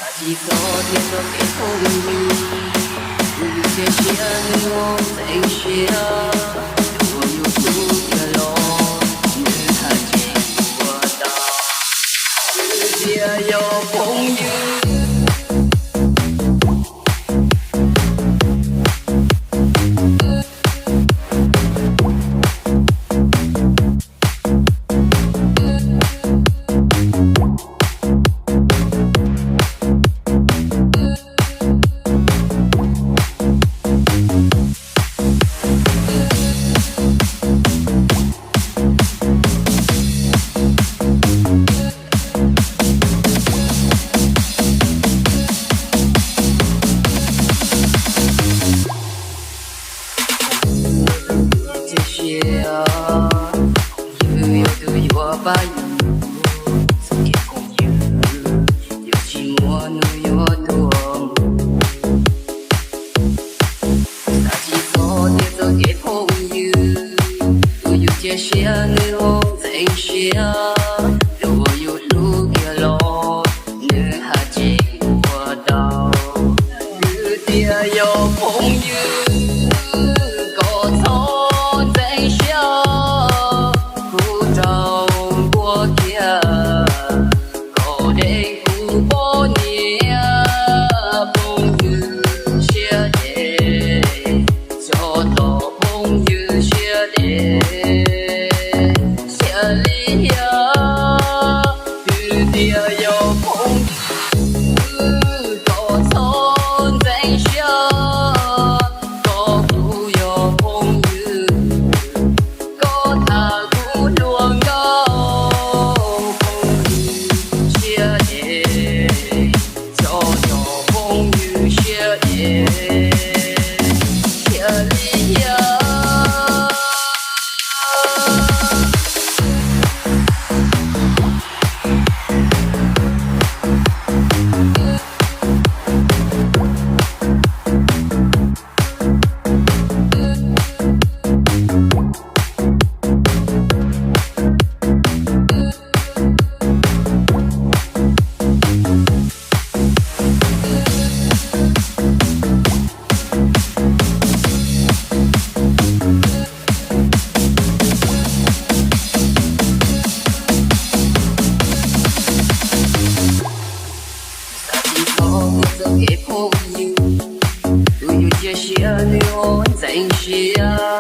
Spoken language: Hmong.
Tsis txhob tias txoj kev phooj ywg, kuv cia siab nws ua ntxeev siab, tus uas yus hlub tiag los nws haj tseem ua tau. Twb tias yog phooj ywg. Cia siab, yus yog tus yuav pab yus, txoj kev phooj ywg yuav tsis muaj nws yuav tuag mus. Xav tsis txog tias txoj kev phooj ywg, tus yus cia siab nws ua ntxeev siab, tus uas yus hlub tiag los nws haj tseem ua tau. Twb tias yog phooj ywg, koj txhob ntxeev siab, kuv raug npuab kiag, koj deev kuv poj niam. Phooj ywg siab deb, txog tos phooj ywg siab deb, siab li hiam. Twb tias yog phooj ywg, koj txhob ntxeev siab, koj kuj yog phooj ywg, koj tham kuv hluas nkauj. Phooj ywg siab deb, txog tos phooj ywg siab deb, siab li hiam. Xav tsis txog tias txoj kev phooj ywg, tus yus cia siab nws ua ntxeev siab,